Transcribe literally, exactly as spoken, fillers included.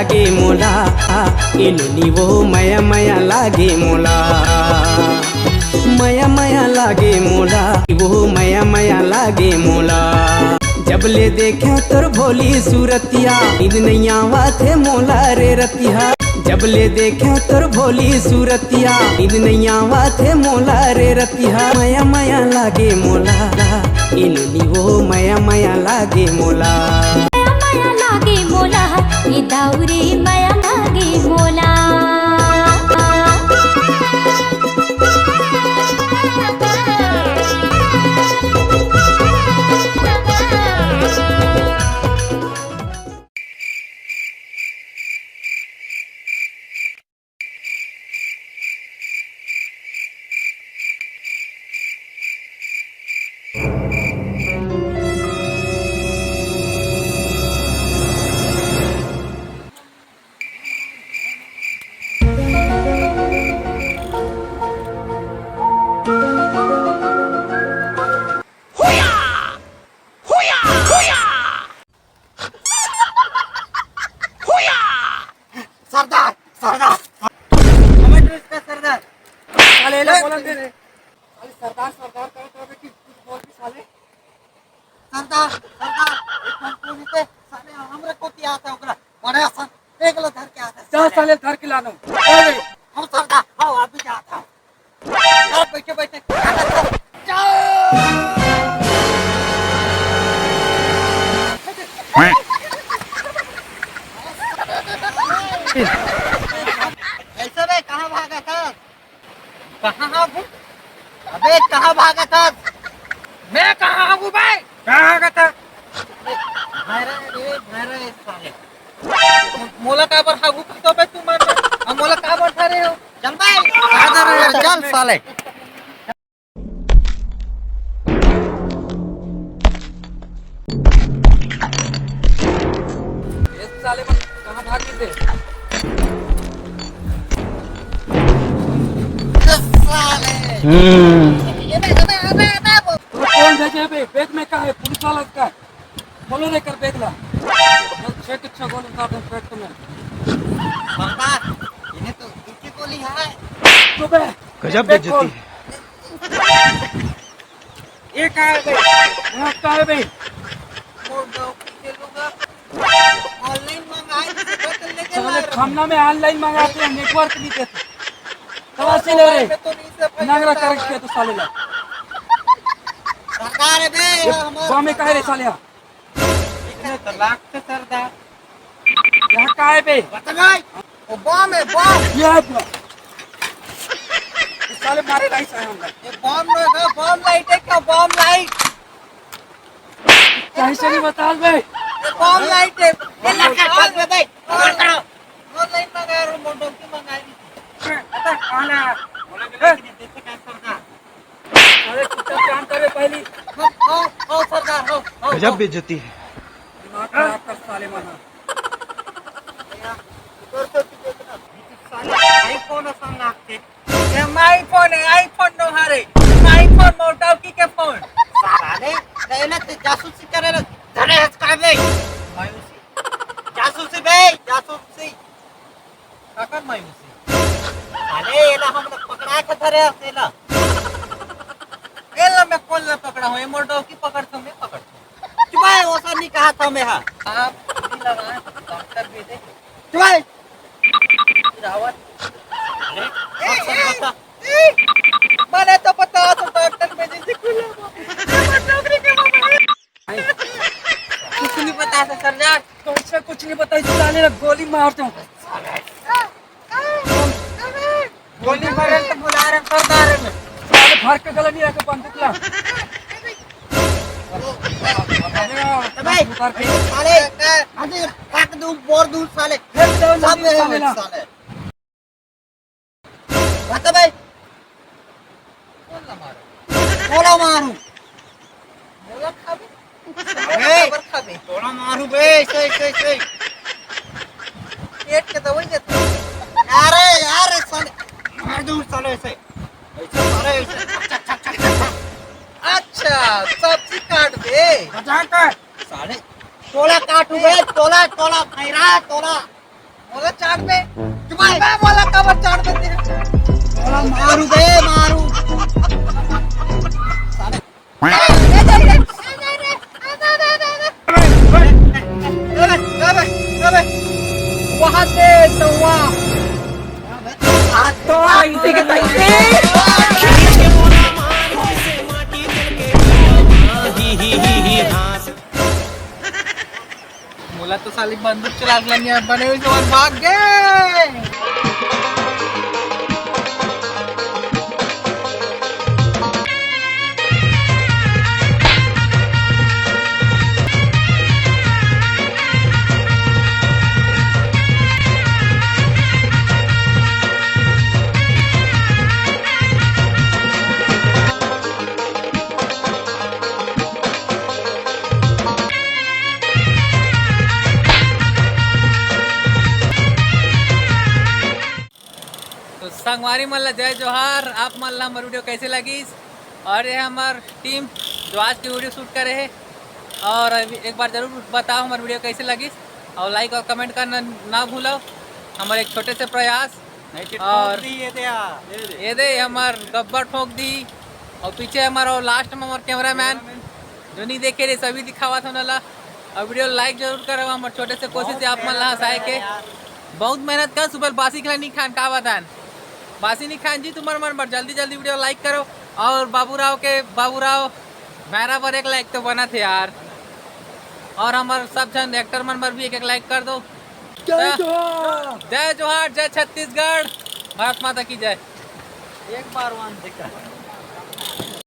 के मोला, ए नोनी वो मया मया लागे मोला, मया मया लागे मोला, वो मया मया लागे मोला। जब ले देखे तोर भोली सूरतिया, नींद नइ आवत हे मोला रे रतिया। जब ले देखे तोर भोली सूरतिया, नींद नइ आवत हे मोला रे रतिया। मया मया लागे मोला, ए नोनी वो मया मया लागे मोला। मया मया लागे मोला, ये दाऊ रे मया लागे मोला। सरदार, सरदार। हमें तो इसका सरदार। साले, ले बोलन दे रे। साले सरदार, सरदार करत रहे कि कुछ बोल भी साले। सरदार, सरदार, एक बार बोल देते, साले हमरा को क्या आता है ओकरा? बड़ा सन, देख लो धर के आता है जा साले। साले धर के लानो। अरे, हम सरदार, हाँ, अभी जाता हूँ। आप बैठे बैठे क्या करते हो? जाओ। कैसे बे, कहाँ भागा था? कहाँ हागू? अबे, कहाँ भागा था? मैं कहाँ हागू बे? कहाँ हागा था? भैरा रे, भैरा रे साले। मोला काबर हागू कहिथो बे तुमन? अब मोला काबर धरे हो? चल बे। चल साले। ये साले मन कहाँ भाग गए थे? साले। हम्म। ये बे, अबे, अबे, अबे, वो कौन भेजे बे? बैग में का है? पुलिस वाला का है? बोलो रे कर बैग ला। चेक अच्छा गोली उतार दे पेट में। बाबा, इन्हें तो इनकी गोली है। चुप है। गजब बैग खोल। बेइज्जती है। ये का है बे? यहाँ का है बे? मोर गाँव के लोग आप online मंगाए, से बदल लेके साले ला रहे। खमना में online मंगाते हैं, network नहीं देते। तलाशी ले रहे। मैं तो नहीं से भाई नंगरा करके तो साले ला। सरदार है बे, ये हमारा बामे का है रे सरदार। साले? इतने तो लाख से सरदार। यहाँ का है बे? बता भाई। वो बम है, बम। ये है पूरा। ये साले मारे लाइट आए होंगे। ये बम नहीं है, बम लाइट है क्या? Bomb light. कहीं से नहीं बता बे। ये बम लाइट है। ये लगा बम है भाई। बम लाइट मंगा रहा हूँ, मोटो की मंगा ली। बता, कहाँ है? बोला कि नहीं, देखते कैसे करता। अरे, चुपचाप काम करे पहली। हो, हो, हो, सरदार, हो, हो, गजब हो। बेइज्जती है। दिमाग खराब कर साले मना। साले iPhone असन लागथे। ये iPhone है, iPhone नोहरे। iPhone मोटौकी के phone। साले, कहना ते जासूसी करे रे, धरे हस का बे? मायूसी। जासूसी बे, जासूसी। काकर मायूसी? साले, एला हम लोग पकड़ा के धरे हस एला। एला मैं कोन ला पकड़ा हूँ? ये मोटौकी पकड़ तो मैं पकड़। चुप है, वो सब नहीं कहा था मैं, हाँ। आप भी लगाए, डॉक्टर भी दे। चुप है। रावत। ए, ए, ए, मने तो पता तो डॉक्टर में जैसे खुला हुआ। नौकरी के बाबा। कुछ नहीं पता था, सरदार। कैसे कुछ नहीं पता, इस साले ने गोली मार दो। गोली मारे तो बुला रहे सरदार में। साले भर के गला नहीं रखे बंदूक ला। अबे, उतार के। साले, अरे, फेंक दूं, फोड़ दूं, साले। फेंक दो, सब नहीं, मेरे साले ना। साले। बता भाई। कोन ला मारो? कोन ला मारू? मोला खाबे? ए! काबर खाबे? तोला मारू बे, ऐसे, ऐसे, ऐसे। पेट के दवाई देते। अरे यार, साले, मार दूं साले ऐसे। ऐसे साले, ऐसे। अच्छा, सब्जी काट दे। मजाक है। साले, तोला काटू बे, तोला, तोला, खैरा, तोला। बोला चाट पे। चुप रह। मैं बोला कबर चाट पे तेरे। बोला मारू बे, मारू। अबे, अबे, अबे। वहाँ से तो वहाँ। आ तो ऐसे के तैसे। मोला तो साली बंदूक चला के लगे बने हुए से भाग गए। तो संगवारी मन ला जय जोहार। आप मन ला हमर वीडियो कैसे लगिस? और ये हमर टीम जो आज की वीडियो शूट करे है, और अभी एक बार जरूर बताओ हमर वीडियो कैसे लगिस, और लाइक और कमेंट करना ना भूलो। हमर एक छोटे से प्रयास। नहीं, और ये दे, ये दे हमर गब्बर ठोक दी, और पीछे हमर, और लास्ट में हमर कैमरामैन जो नहीं देखे रहे, सभी दिखावा था ना ला। और वीडियो लाइक जरूर करो, हमर छोटे से कोशिश है आप मन ला हंसाए के। बहुत मेहनत कर, सुबह बासी खिला नहीं खान का बतान, बासी नहीं खान जी तुम्हार मन पर। जल्दी जल्दी वीडियो लाइक करो, और बाबूराव के, बाबूराव मेरा पर एक लाइक तो बना थे यार, और हमर सब जन एक्टर मन पर भी एक एक लाइक कर दो। जय जोहार। जय जोहार, जय छत्तीसगढ़, भारत माता की जय। एक बार वन देखा।